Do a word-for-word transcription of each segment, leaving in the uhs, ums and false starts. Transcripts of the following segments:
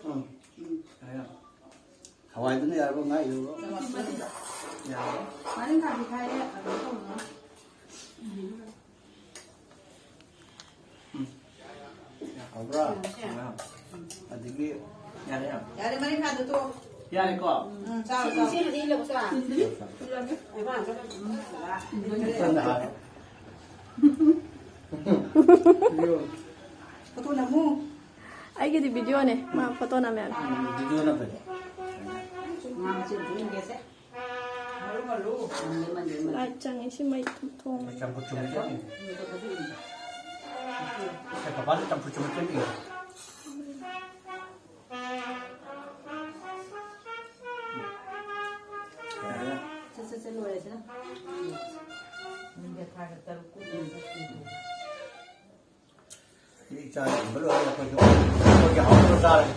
ꯎꯝ꯫ ꯍꯋꯥꯏꯗꯨꯅ ꯌꯥꯔꯕ, ꯉꯥ ꯏꯔꯣ? ꯌꯥꯔꯦ꯫ ꯉꯥꯔꯤꯡꯈꯥꯗꯤ ꯈꯥꯏꯔꯦ, ꯀꯩꯅꯣ ꯇꯧꯕꯅꯤꯅ꯫ ꯎꯝ꯫ ꯍꯥꯎꯕ꯭ꯔꯥ? ꯑꯗꯒꯤ ꯌꯥꯔꯦ, ꯌꯥꯔꯦ꯫ ꯌꯥꯔꯦ, ꯉꯥꯔꯤꯡꯈꯥꯗꯣ ꯇꯣꯛꯑꯣ꯫ ꯌꯥꯔꯦꯀꯣ? ꯎꯝ, ꯆꯥꯔꯣ, ꯆꯥꯔꯣ꯫ ꯐꯣꯇꯣ ꯅꯝꯃꯨ꯫ ꯑꯩꯒꯤꯗꯤ ꯚꯤꯗꯤꯑꯣꯅꯦ, ꯃꯥ ꯐꯣꯇꯣ ꯅꯝꯃꯦ ꯍꯥꯏꯕ꯫ ꯎꯝ, ꯚꯤꯗꯤꯑꯣ ꯅꯝꯕꯅꯦ꯫ ꯉꯥ ꯃꯆꯦꯠ ꯑꯝꯇ ꯌꯦꯡꯒꯦꯁꯦ꯫ ꯃꯔꯨ, ꯃꯔꯨ꯫ ꯂꯥꯏꯠ ꯆꯪꯉꯤ, ꯁꯤ ꯃꯩ ꯊꯣꯡꯕ꯫ ꯆꯝꯐꯨꯠ ꯆꯨꯝꯃꯦ ꯆꯪꯉꯤ꯫ ꯁꯦ, ꯄꯄꯥꯗ ꯆꯝꯐꯨꯠ ꯆꯨꯝꯃꯦ ꯆꯪꯉꯤ꯫ ꯁꯦ, ꯁꯦ, ꯁꯦ, ꯂꯣꯏꯔꯦ, ꯁꯤꯅ꯫ ꯃꯤꯅꯤꯠ ꯇꯔꯥꯒ ꯇꯔꯨꯛ ꯀꯨꯝꯕ ꯆꯠꯈꯤꯅꯤ꯫ ꯁꯤ ꯏꯆꯥ ꯌꯦꯡꯕ ꯂꯣꯏꯔꯦ, ꯑꯩꯈꯣꯏꯁꯨ, ꯑꯩꯈꯣꯏꯒꯤ ꯍꯥꯎꯅꯕ ꯆꯥꯔꯒꯦ꯫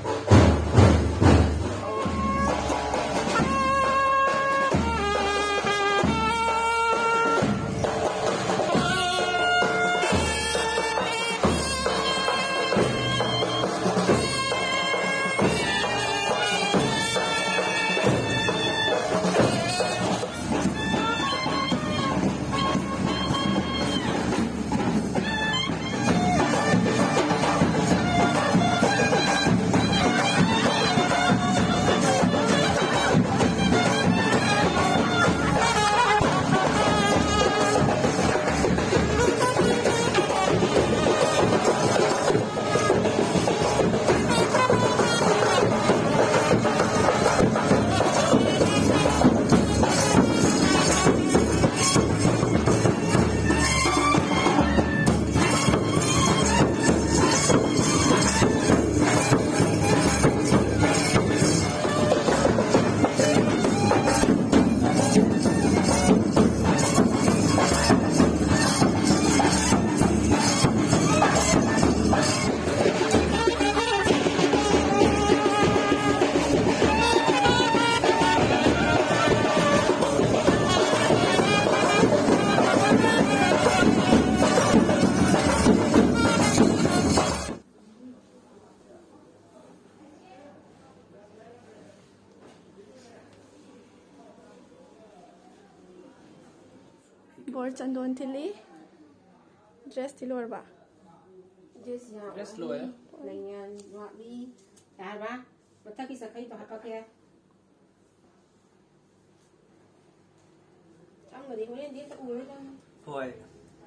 ꯆꯟꯗꯣꯟ ꯊꯤꯜꯂꯤ꯫ ꯗ꯭ꯔꯦꯁꯇꯤ ꯂꯣꯏꯔꯕ? ꯗ꯭ꯔꯦꯁ ꯌꯥꯝ ꯗ꯭ꯔꯦꯁ ꯂꯣꯏꯔꯦ꯫ ꯂꯩꯉꯥꯟ ꯋꯥꯠꯂꯤ꯫ ꯌꯥꯔꯕ? ꯃꯊꯛꯀꯤ ꯆꯈꯩꯗꯣ ꯍꯥꯄꯛꯀꯦ꯫ ꯆꯪꯕꯗꯤ ꯍꯣꯔꯦꯟꯗꯤ ꯍꯦꯛꯇ ꯎꯔꯣꯏꯗꯕꯅꯤ꯫ ꯍꯣꯏ꯫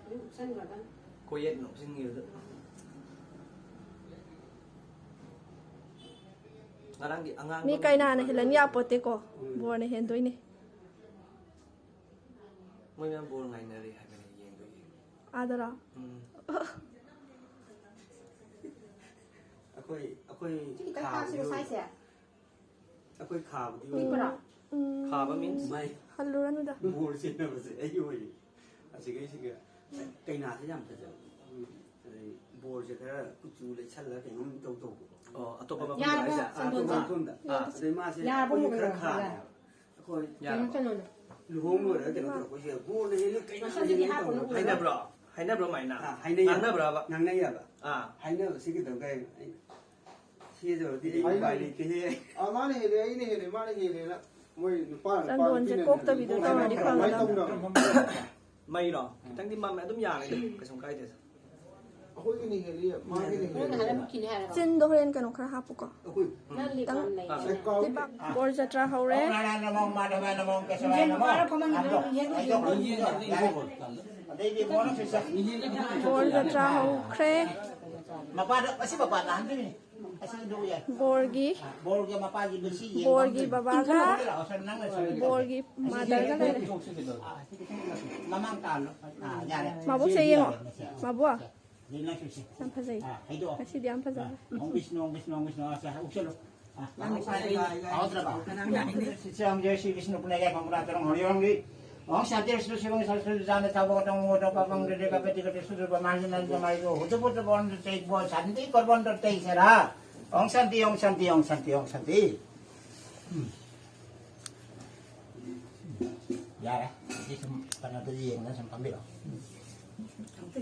ꯑꯗꯨꯝ ꯎꯞꯁꯟꯈ꯭ꯔꯗꯕꯅꯤ꯫ ꯀꯣꯌꯦꯠꯅ ꯎꯞꯁꯤꯟꯈꯤꯕꯗ꯫ ꯉꯔꯥꯡꯒꯤ ꯑꯉꯥꯡ ꯃꯤ ꯀꯩꯅꯥꯅ ꯍꯦꯜꯍꯟ ꯌꯥꯄꯣꯠꯇꯦꯀꯣ꯫ ꯎꯝ꯫ ꯕꯣꯔꯅ ꯍꯦꯟꯗꯣꯏꯅꯦ꯫ ꯃꯣꯏ ꯃꯌꯥꯝ ꯕꯣꯔ ꯉꯥꯏꯅꯔꯦ ꯍꯥꯏꯕꯅꯦ, ꯌꯦꯡꯗꯣꯏꯒꯤ꯫ ꯑꯥꯗꯔꯣ? ꯎꯝ꯫ ꯑꯩꯈꯣꯏ, ꯑꯩꯈꯣꯏ ꯁꯤ ꯈꯤꯇꯪ ꯈꯥꯕꯗꯤ ꯇꯥꯛꯁꯤꯔꯣ ꯑꯣꯏ-, ꯁꯥꯏꯁꯦ? ꯑꯩꯈꯣꯏ ꯈꯥꯕꯗꯤ ꯑꯣꯏ-, ꯄꯤꯛꯄ꯭ꯔꯥ? ꯎꯝ꯫ ꯈꯥꯕ means? ꯃꯥꯏ ꯍꯜꯂꯨꯔꯅꯨꯗ꯫ ꯕꯣꯔ ꯁꯦꯟꯅꯕꯁꯦ ꯑꯩ ꯑꯣꯏꯔꯤ꯫ ꯑꯁꯤꯈꯩꯁꯤꯒ ꯀꯩꯅꯥꯁꯦ ꯌꯥꯝ ꯐꯖꯕ꯫ ꯑꯗꯩ ꯕꯣꯔꯁꯦ ꯈꯔ ꯀꯨꯆꯨ ꯂꯩꯁꯜꯂ ꯀꯩꯅꯣꯝ ꯇꯧ ꯇꯧꯕꯀꯣ꯫ ꯑꯣ, ꯑꯇꯣꯞꯄ ꯃꯐꯝꯗ ꯌꯥꯔꯕꯣ, ꯍꯥꯏꯁꯦ? ꯆꯟꯗꯣꯟ ꯑꯥ, ꯆꯥ? ꯑꯇꯣꯞꯄ ꯃꯐꯝꯗ꯫ ꯌꯥꯔꯕꯣ? ꯑꯗꯩ ꯃꯥꯁꯦ ꯌꯥꯔꯕꯣ, ꯑꯩꯈꯣꯏ ꯈꯔ ꯃꯣꯃꯣ ꯈꯥ-, ꯆꯥ? ꯑꯩꯈꯣꯏ ꯌꯥꯔꯕꯣ? ꯀꯩꯅꯣ ꯆꯠꯂꯣꯅꯦ꯫ ꯂꯨꯍꯣꯡ ꯂꯣꯏꯔꯒ ꯀꯩꯅꯣ ꯇꯧꯔꯛꯄꯁꯦ ꯕꯣꯔꯅ ꯍꯦꯜꯂꯤ, ꯀꯩꯅꯥꯅ ꯃꯁꯥꯗꯒꯤ ꯍꯦꯜꯂꯤ ꯍꯥꯞꯄꯅ ꯇꯧꯗꯅ꯫ ꯎꯔꯦ꯫ ꯍꯥꯏꯅꯕ꯭ꯔꯣ? ꯍꯥꯏꯅꯕ꯭ꯔꯣ ꯃꯥꯏꯅ? ꯑꯥ, ꯍꯥꯏꯅꯩꯌꯦꯕ꯫ ꯉꯥꯡꯅꯕ꯭ꯔꯕ? ꯉꯥꯡꯅꯩꯌꯦꯕ꯫ ꯑꯥ꯫ ꯍꯥꯏꯅꯕꯁꯤ ꯀꯩꯗꯧꯒꯦ ꯍꯥꯏ-, ꯁꯤ ꯇꯧꯔꯗꯤ ꯑꯩ ꯍꯥꯏꯅꯩ꯫ ꯎꯄꯥꯏ ꯂꯩꯇꯦꯍꯦ꯫ ꯑꯥ, ꯃꯥꯅ ꯍꯦꯜꯂꯦ, ꯑꯩꯅ ꯍꯦꯜꯂꯦ, ꯃꯥꯅ ꯍꯦꯜꯂꯦꯅ ꯃꯣꯏ ꯅꯨꯄꯥ, ꯅꯨꯄꯥ ꯆꯟꯗꯣꯟꯁꯦ ꯅꯨꯄꯤꯅ ꯀꯣꯛꯇꯕꯤꯗ ꯀꯃꯥꯏꯅ ꯇꯧꯔꯗꯤ ꯇꯧꯅꯕ꯭ꯔꯣ? ꯐꯒꯗꯕꯅꯤ꯫ ꯃꯩꯔꯣ? ꯈꯤꯇꯪꯗꯤ ꯃꯝꯃꯦ, ꯑꯗꯨꯝ ꯌꯥꯔꯦ, ꯀꯩꯁꯨꯝ ꯀꯥꯏꯗꯦ꯫ ꯑꯩꯈꯣꯏꯒꯤꯅ ꯍꯦꯜꯂꯤ, ꯃꯥꯒꯤꯅ ꯍꯦꯜꯂꯤ꯫ ꯆꯤꯟꯗꯣ ꯍꯣꯔꯦꯟ ꯀꯩꯅꯣ ꯈꯔ ꯍꯥꯞꯄꯨꯀꯣ꯫ ꯑꯩꯈꯣꯏ ꯈꯤꯇꯪ ꯂꯩꯕꯥꯛ꯫ ꯂꯩꯕꯥꯛ꯫ ꯕꯣꯔ ꯖꯇ꯭ꯔꯥ ꯍꯧꯔꯦ꯫ ꯑꯗꯩꯗꯤ ꯃꯣꯏꯅ ꯁꯤꯁꯦ꯫ ꯕꯣꯔ ꯖꯇ꯭ꯔꯥ ꯍꯧꯈ꯭ꯔꯦ꯫ ꯃꯄꯥꯗ, ꯑꯁꯤ ꯃꯄꯥꯗ ꯍꯟꯗꯣꯏꯅꯤ꯫ ꯑꯁꯤ ꯍꯟꯗꯣꯛꯎ ꯌꯥꯏ꯫ ꯕꯣꯔꯒꯤ, ꯕꯣꯔꯒꯤ ꯃꯄꯥꯒꯤ ꯃꯤꯁꯤ ꯌꯦꯡꯕ ꯕꯣꯔꯒꯤ ꯑꯝꯇ ꯕꯕꯥꯒ ꯂꯥꯛꯑꯣ, ꯁꯥꯔ, ꯅꯪꯅ ꯁꯥꯔ꯫ ꯕꯣꯔꯒꯤ ꯃꯥꯗꯔꯒ ꯂꯩꯔꯦ꯫ ꯃꯃꯥꯡ ꯇꯥꯍꯜꯂꯣ꯫ ꯑꯥ, ꯌꯥꯔꯦ꯫ ꯃꯥꯕꯣꯛꯁꯦ ꯌꯦꯡꯉꯣ꯫ ꯌꯥꯔꯦ, ꯃꯁꯤ꯫ ꯃꯥꯕꯣꯛ꯫ ꯌꯦꯡꯉꯣ ꯁꯤꯁꯦ꯫ ꯌꯥꯝ ꯐꯖꯩ꯫ ꯑꯥ, ꯍꯩꯗꯣꯛꯑꯣ꯫ ꯉꯁꯤꯗꯤ ꯌꯥꯝ ꯐꯖꯔꯦ꯫ ꯑꯥ, ꯑꯣꯝ ꯕꯤꯁꯅꯨ, ꯑꯣꯝ ꯕꯤꯁꯅꯨ, ꯑꯣꯝ ꯕꯤꯁꯅꯨ, ꯑꯁꯦ ꯎꯞꯁꯜꯂꯨ꯫ ꯑꯥ, ꯅꯪ ꯅꯪ ꯎꯞꯁꯜꯂꯨ꯫ ꯎꯞꯁꯜꯂꯨ꯫ ꯇꯥꯍꯧꯗ꯭ꯔꯕ? ꯅꯪ ꯅꯪ ꯁꯤ ꯁꯤ ꯑꯣꯝ ꯖꯦ ꯁꯤ ꯕꯤꯁꯅꯨ ꯄꯨꯅꯦꯒ ꯈꯪꯕ꯭ꯔꯥ? ꯇꯔꯪ ꯍꯣꯔꯤ ꯍꯣꯡꯂꯤ꯫ ꯑꯣꯝ ꯁꯥꯟꯇꯤ ꯁ꯭ꯇꯨ ꯁꯤꯕꯝ ꯁꯔꯁ꯭ꯋꯇꯤ ꯖꯥꯅ ꯊꯥꯕ ꯀꯇꯪ ꯃꯣꯗ ꯄꯥꯄꯪ ꯗꯦ ꯀꯄꯦꯇꯤ ꯀꯇꯦ ꯁꯨꯗ꯭ꯔ ꯕ꯭ꯔꯍ꯭ꯃꯥ ꯖꯅ ꯖꯃꯥꯏ ꯒꯣ ꯍꯨꯗ ꯄꯨꯠ ꯕꯣꯟ ꯇꯦꯛ ꯕꯣꯟ ꯁꯥꯟꯇꯤ ꯀꯣꯔꯕꯟ ꯇꯣ ꯇꯦꯛ ꯁꯦꯔꯥ꯫ ꯑꯣꯝ ꯁꯥꯟꯇꯤ, ꯑꯣꯝ ꯁꯥꯟꯇꯤ, ꯑꯣꯝ ꯁꯥꯟꯇꯤ, ꯑꯣꯝ ꯁꯥꯟꯇꯤ꯫ ꯎꯝ꯫ ꯌꯥꯔꯦ꯫ ꯁꯤ ꯁꯨꯝ ꯀꯩꯅꯣꯗ ꯌꯦꯡꯉꯒ ꯁꯨꯝ ꯐꯝꯕꯤꯔꯣ꯫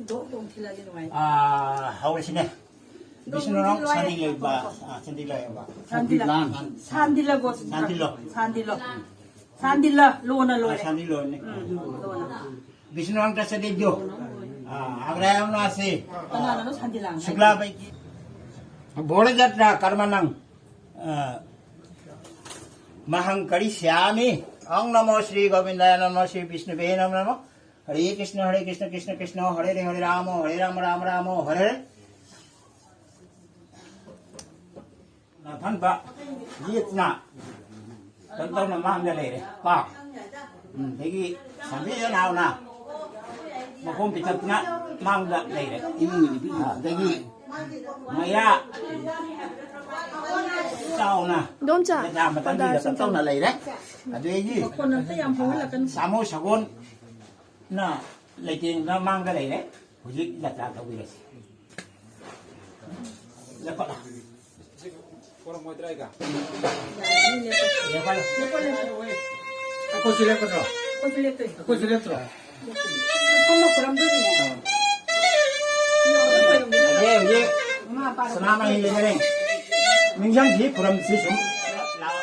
ꯗꯣꯛ ꯗꯣꯛ ꯊꯤꯜꯂꯗꯤ ꯅꯨꯡꯉꯥꯏ꯫ ꯑꯥ, ꯍꯧꯔꯁꯤꯅꯦ꯫ ꯗꯣꯛ ꯕꯤꯁꯅꯨꯔꯥꯎ ꯊꯤꯜꯂꯣ ꯍꯥꯏꯌꯦ꯫ ꯁꯥꯟꯗꯤ ꯂꯩꯕ, ꯑꯥ, ꯁꯥꯟꯗꯤ ꯂꯩꯕ꯫ ꯁꯥꯟꯗꯤꯂ꯫ ꯁꯥꯟꯗꯤꯂ ꯒꯣ-, ꯁꯥꯟꯗꯤꯂꯣ꯫ ꯁꯥꯟꯗꯤꯂꯣ꯫ ꯁꯥꯟꯗꯤꯂ꯫ ꯂꯣꯅ ꯑꯥ, ꯂꯣꯏꯔꯦ꯫ ꯁꯥꯟꯗꯤꯂꯣꯅꯦ꯫ ꯎꯝ, ꯂꯣꯅ꯫ विष्णु अंक से दे दो। हाँ, आग्रह हम ना से। शुक्ला भाई की। बोड़ जत्रा कर्मणं, अ, महं करिष्यामि। ओम नमो श्री गोविंदाय नमो श्री विष्णुवे नमो नमो। हरे कृष्ण, हरे कृष्ण, कृष्ण कृष्ण, हरे हरे, हरे राम, हरे राम, राम राम, हरे हरे। ꯅꯥꯊꯟꯕ ꯌꯦꯠꯅ ꯀꯩꯅꯣ ꯇꯧꯅ ꯃꯥꯡꯗ ꯂꯩꯔꯦ꯫ ꯄꯥ꯫ ꯎꯝ, ꯑꯗꯒꯤ ꯁꯟꯕꯤ ꯌꯦꯅꯥꯎꯅ ꯃꯈꯣꯡ ꯄꯤꯊꯛꯇꯅ ꯃꯥꯡꯗ ꯂꯩꯔꯦ꯫ ꯎꯝ, ꯑꯗꯒꯤ ꯃꯌꯥ ꯆꯥꯎꯅ ꯏꯗꯣꯝꯆꯥ, ꯄ꯭ꯔꯖꯥ ꯃꯇꯝꯒꯤ ꯄ꯭ꯔꯖꯥꯁꯤꯡ ꯀꯩꯅꯣ ꯇꯧꯅ ꯂꯩꯔꯦ꯫ ꯑꯗꯒꯤ ꯃꯈꯣꯟ ꯑꯝꯇ ꯌꯥꯝ ꯍꯧꯍꯜꯂꯛꯀꯅꯨ꯫ ꯁꯥꯃꯨ ꯁꯒꯣꯜꯅ ꯂꯩꯇꯦꯡꯗ ꯃꯥꯡꯗ ꯂꯩꯔꯦ꯫ ꯍꯧꯖꯤꯛ ꯖꯇ꯭ꯔꯥ ꯇꯧꯕꯤꯔꯁꯤ꯫ ꯂꯦꯞꯈꯠꯂꯣ꯫ ꯄꯣꯔꯝꯃꯣꯏꯗ꯭ꯔꯥ ꯑꯩꯒ? ꯂꯦꯞꯈꯠꯂꯣ꯫ ꯑꯩꯈꯣꯏꯁꯨ ꯂꯦꯞꯀꯗ꯭ꯔꯣ? ꯑꯩꯈꯣꯏꯁꯨ ꯂꯦꯞꯇꯣꯏꯅꯤ꯫ ꯑꯩꯈꯣꯏꯁꯨ ꯂꯦꯞꯇ꯭ꯔꯣ? ꯐꯝꯃ ꯈꯨꯔꯝꯗꯣꯏꯅꯤꯅꯦ꯫ ꯑꯥ꯫ ꯍꯧꯖꯤꯛ, ꯍꯧꯖꯤꯛ ꯃꯃꯥ ꯃꯄꯥꯅ ꯁꯅꯥꯃꯍꯤ ꯂꯩꯅꯔꯦ꯫ ꯅꯤꯡꯁꯤꯡꯈꯤ ꯈꯨꯔꯝꯁꯤ ꯁꯨꯝ ꯂꯥꯛꯑꯣ꯫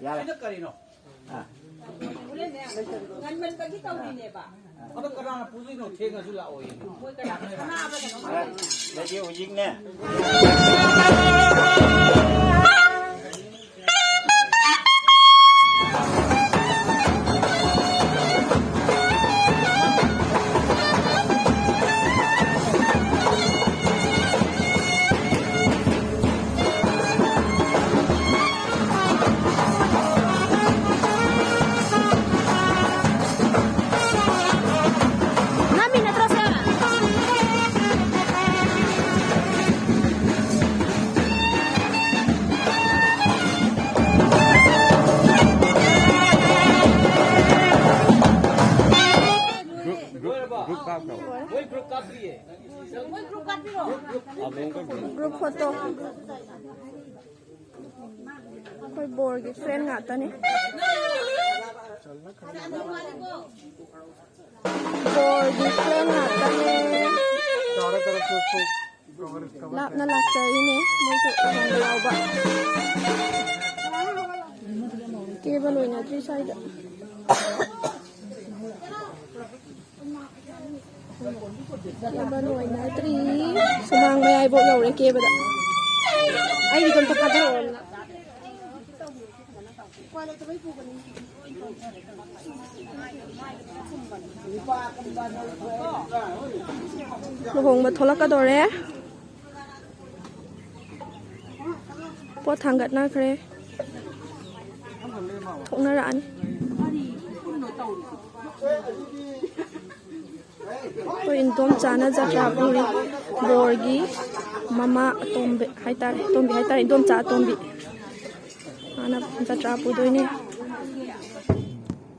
ꯌꯥꯔꯦ꯫ ꯑꯩꯅ ꯀꯔꯤꯅꯣ? ꯑꯥ꯫ ꯉꯟꯃꯟꯕꯒꯤ ꯇꯧꯔꯤꯅꯦꯕ꯫ ꯑꯗꯣ ꯀꯅꯥꯅ ꯄꯨꯗꯣꯏꯅꯣ? ꯊꯦꯡꯉꯁꯨ ꯂꯥꯛꯑꯣꯏꯌꯦ꯫ ꯃꯣꯏ ꯀꯅꯥ, ꯀꯅꯥ ꯑꯃꯗꯅꯣ ꯈꯪꯗꯦ꯫ ꯑꯗꯒꯤ ꯍꯧꯖꯤꯛꯅꯦ꯫ Group, group, group ꯀꯥꯞꯈ꯭ꯔꯕꯣ? ꯃꯣꯏ group ꯀꯥꯞꯇ꯭ꯔꯤꯌꯦ꯫ ꯃꯣꯏ group ꯀꯥꯞꯄꯤꯔꯣ? Group photo꯫ ꯑꯩꯈꯣꯏ ꯕꯣꯔꯒꯤ friend ꯉꯥꯛꯇꯅꯤ꯫ ꯕꯣꯔꯒꯤ friend ꯉꯥꯛꯇꯅꯤ꯫ ꯂꯥꯞꯅ ꯂꯥꯛꯆꯔꯤꯅꯦ ꯃꯣꯏꯁꯨ ꯂꯨꯍꯣꯡꯕ ꯌꯥꯎꯕ꯫ ꯀꯦꯕ ꯂꯣꯏꯅꯗ꯭ꯔꯤ ꯁ꯭ꯋꯥꯏꯗ꯫ ꯀꯦꯕ ꯂꯣꯏꯅꯗ꯭ꯔꯤ꯫ ꯁꯨꯃꯥꯡ ꯃꯌꯥꯏꯐꯥꯎ ꯌꯧꯔꯦ ꯀꯦꯕꯗ꯫ ꯑꯩꯒꯤꯗꯣ ꯑꯝꯇ ꯐꯥꯗꯔꯛꯑꯣ꯫ ꯂꯨꯍꯣꯡꯕ ꯊꯣꯛꯂꯛꯀꯗꯧꯔꯦ꯫ ꯄꯣꯠ ꯊꯥꯡꯒꯠꯅꯈ꯭ꯔꯦ꯫ ꯊꯣꯛꯅꯔꯛꯑꯅꯤ꯫ ꯑꯩꯈꯣꯏ ꯏꯟꯗꯣꯝꯆꯥꯅ ꯖꯇ꯭ꯔꯥ ꯄꯨꯔꯤ꯫ ꯕꯣꯔꯒꯤ ꯃꯃꯥ ꯑꯇꯣꯝꯕꯤ ꯍꯥꯏꯇꯥꯔꯦ, ꯑꯇꯣꯝꯕꯤ ꯍꯥꯏꯇꯥꯔꯦ, ꯏꯟꯗꯣꯝꯆꯥ ꯑꯇꯣꯝꯕꯤ꯫ ꯃꯥꯅ ꯖꯇ꯭ꯔꯥ ꯄꯨꯗꯣꯏꯅꯦ꯫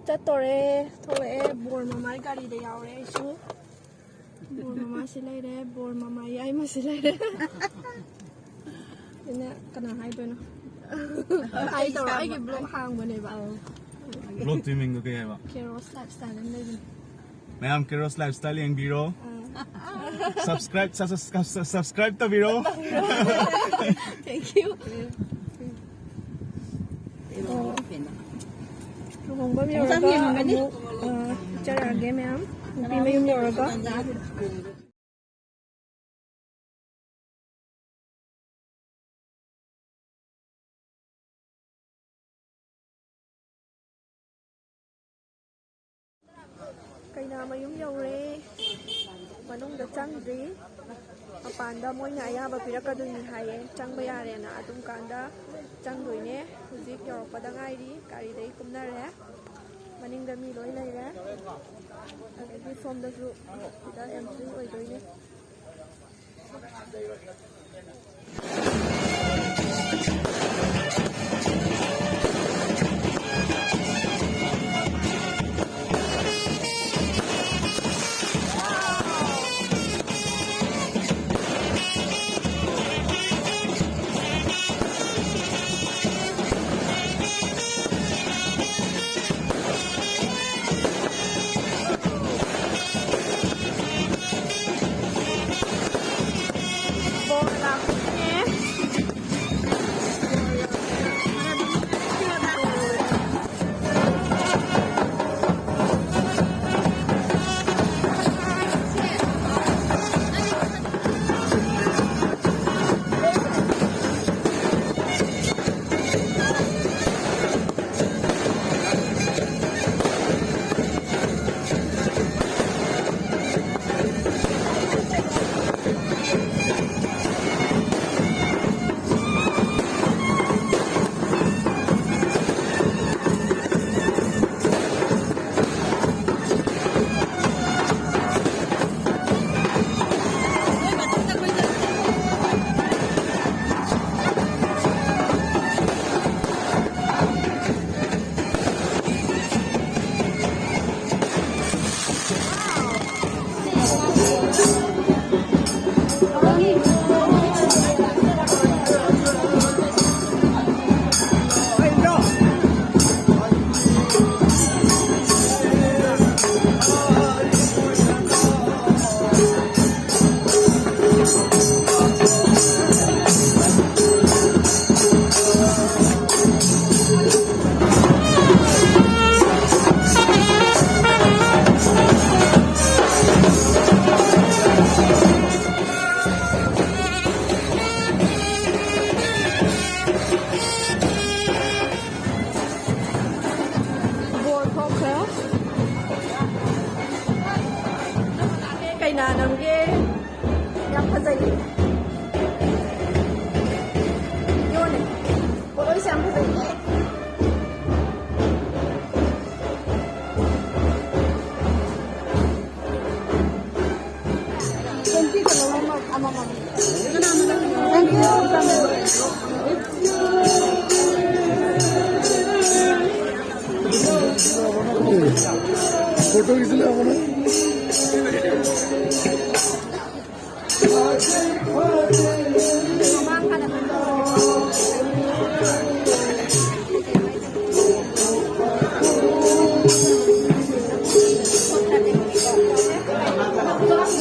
ꯆꯠꯇꯣꯔꯦ, ꯊꯣꯛꯂꯛꯑꯦ꯫ ꯕꯣꯔ ꯃꯃꯥꯏ ꯒꯥꯔꯤꯗ ꯌꯥꯎꯔꯦ ꯑꯩꯁꯨ꯫ ꯕꯣꯔ ꯃꯃꯥꯁꯤ ꯂꯩꯔꯦ, ꯕꯣꯔ ꯃꯃꯥ ꯌꯥꯏꯃꯁꯤ ꯂꯩꯔꯦ꯫ ꯑꯩꯅ ꯀꯅꯥ ꯍꯥꯏꯗꯣꯏꯅꯣ? ꯍꯥꯏꯗꯧꯔꯣ? ꯑꯩꯒꯤ blog ꯍꯥꯡꯕꯅꯦꯕ꯫ Blog ꯇꯨꯒꯤ ꯃꯤꯡꯗꯣ ꯀꯩ ꯍꯥꯏꯕ? Keros Lifestyle ꯑꯅ ꯂꯩꯕꯅꯦ꯫ ꯃꯌꯥꯝ Keros Lifestyle ꯌꯦꯡꯕꯤꯔꯣ꯫ ꯑꯥ꯫ Subscribe, ꯁ-, ꯁ-, ꯁ-, subscribe ꯇꯧꯕꯤꯔꯣ꯫ Thank you꯫ ꯂꯨꯍꯣꯡꯕ ꯌꯧꯔꯒ ꯑꯃꯨꯛ, ꯑ, ꯆꯠꯂꯛꯑꯒꯦ ꯃꯌꯥꯝ꯫ ꯅꯨꯄꯤ ꯃꯌꯨꯝ ꯌꯧꯔꯒ꯫ ꯀꯩꯅꯥ ꯃꯌꯨꯝ ꯌꯧꯔꯦ꯫ ꯃꯅꯨꯡꯗ ꯆꯪꯗ꯭ꯔꯤ꯫ ꯃꯄꯥꯟꯗ ꯃꯣꯏꯅ ꯑꯌꯥꯕ ꯄꯤꯔꯛꯀꯗꯣꯏꯅꯤ ꯍꯥꯏꯌꯦ꯫ ꯆꯪꯕ ꯌꯥꯔꯦꯅ꯫ ꯑꯗꯨꯝ ꯀꯥꯟꯗ ꯆꯪꯗꯣꯏꯅꯦ꯫ ꯍꯧꯖꯤꯛ ꯌꯧꯔꯛꯄꯗ ꯉꯥꯏꯔꯤ꯫ ꯒꯥꯔꯤꯗꯒꯤ ꯀꯨꯝꯅꯔꯦ꯫ ꯃꯅꯤꯡꯗ ꯃꯤ ꯂꯣꯏ ꯂꯩꯔꯦ꯫ ꯑꯗꯒꯤ ꯁꯣꯝꯗꯁꯨ ꯁꯤꯗ entry ꯑꯣꯏꯗꯣꯏꯅꯦ꯫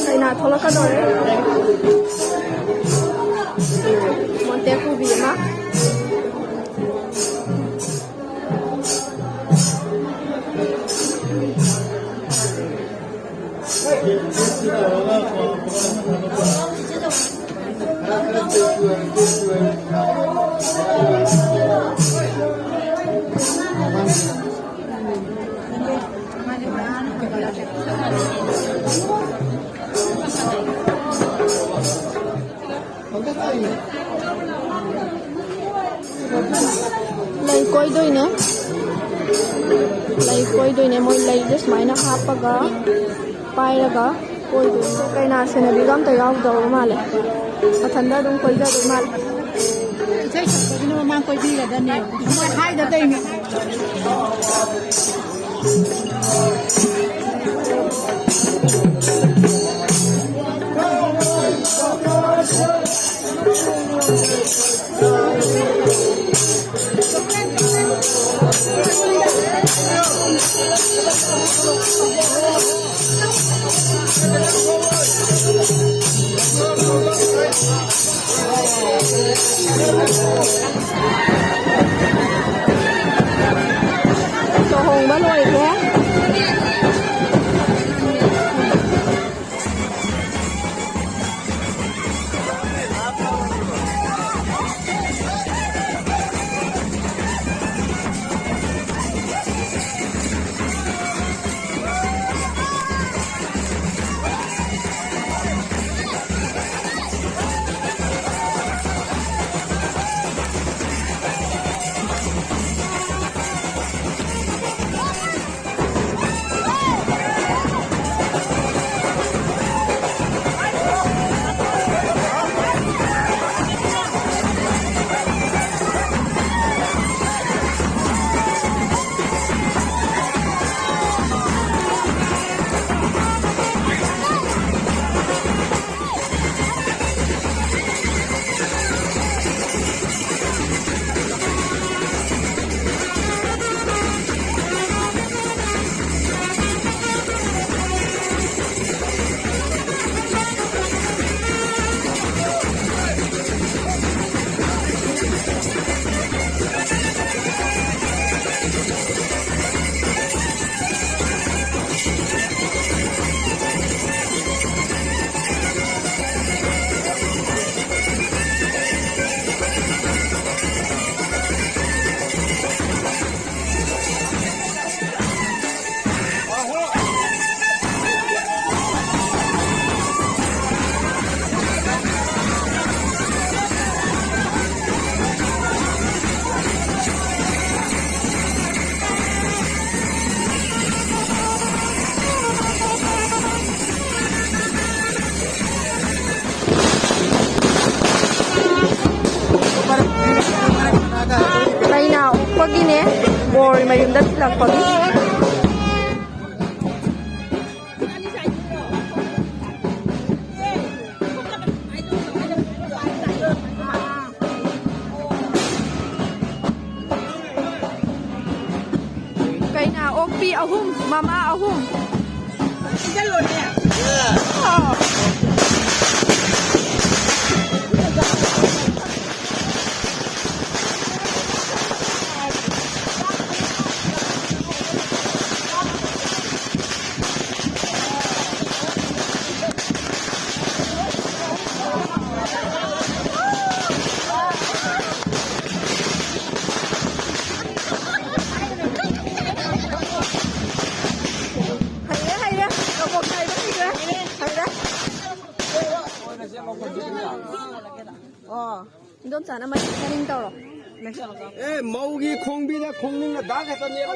ꯀꯩꯅꯥ ꯊꯣꯛꯂꯛꯀꯗꯧꯔꯦ꯫ ꯃꯣꯟꯇꯦꯛ ꯄꯨꯕꯤ ꯑꯃ꯫ ꯂꯩ ꯀꯣꯏꯗꯣꯏꯅꯦ꯫ ꯂꯩ ꯀꯣꯏꯗꯣꯏꯅꯦ꯫ ꯃꯣꯏ ꯂꯩꯁꯦ ꯁꯨꯃꯥꯏꯅ ꯍꯥꯞꯄꯒ, ꯄꯥꯏꯔꯒ ꯀꯣꯏꯗꯣꯏꯅꯦ꯫ ꯀꯩꯅꯥ ꯁꯦꯟꯅꯕꯤꯒ ꯑꯝꯇ ꯌꯥꯎꯗꯕ ꯃꯥꯜꯂꯦ꯫ ꯃꯊꯟꯇ ꯑꯗꯨꯝ ꯀꯣꯏꯖꯗꯣꯏ ꯃꯥꯜꯂꯦ꯫ ꯏꯁꯩ ꯁꯛꯄꯒꯤꯅ ꯃꯃꯥꯡ ꯀꯣꯏꯕꯤꯒꯗꯕꯅꯦ꯫ ꯃꯣꯏ ꯍꯥꯏꯗ ꯇꯧꯔꯤꯅꯦ꯫ ꯂꯨꯍꯣꯡꯕ ꯂꯣꯏꯈ꯭ꯔꯦ꯫ ꯃꯌꯨꯝꯗ ꯊꯤꯜꯂꯛꯄꯒꯤ꯫ ꯀꯩꯅꯥ ꯑꯣꯛꯄꯤ ꯑꯍꯨꯝ, ꯃꯃꯥ ꯑꯍꯨꯝ꯫ ꯍꯩꯔꯦ, ꯍꯩꯔꯦ꯫ ꯀꯕꯣꯛ ꯅꯥꯏꯕ ꯍꯩꯔꯦ꯫ ꯍꯩꯔꯦ꯫ ꯑꯣ, ꯏꯟꯗꯣꯝꯆꯥꯅ ꯃꯁꯤ ꯃꯅꯤꯡ ꯇꯧꯔꯣ꯫ ꯑꯦ, ꯃꯧꯒꯤ ꯈꯣꯡꯕꯤꯗ ꯈꯣꯡꯅꯤꯡꯅ ꯗꯥꯛ ꯈꯛꯇꯅꯦꯕ꯫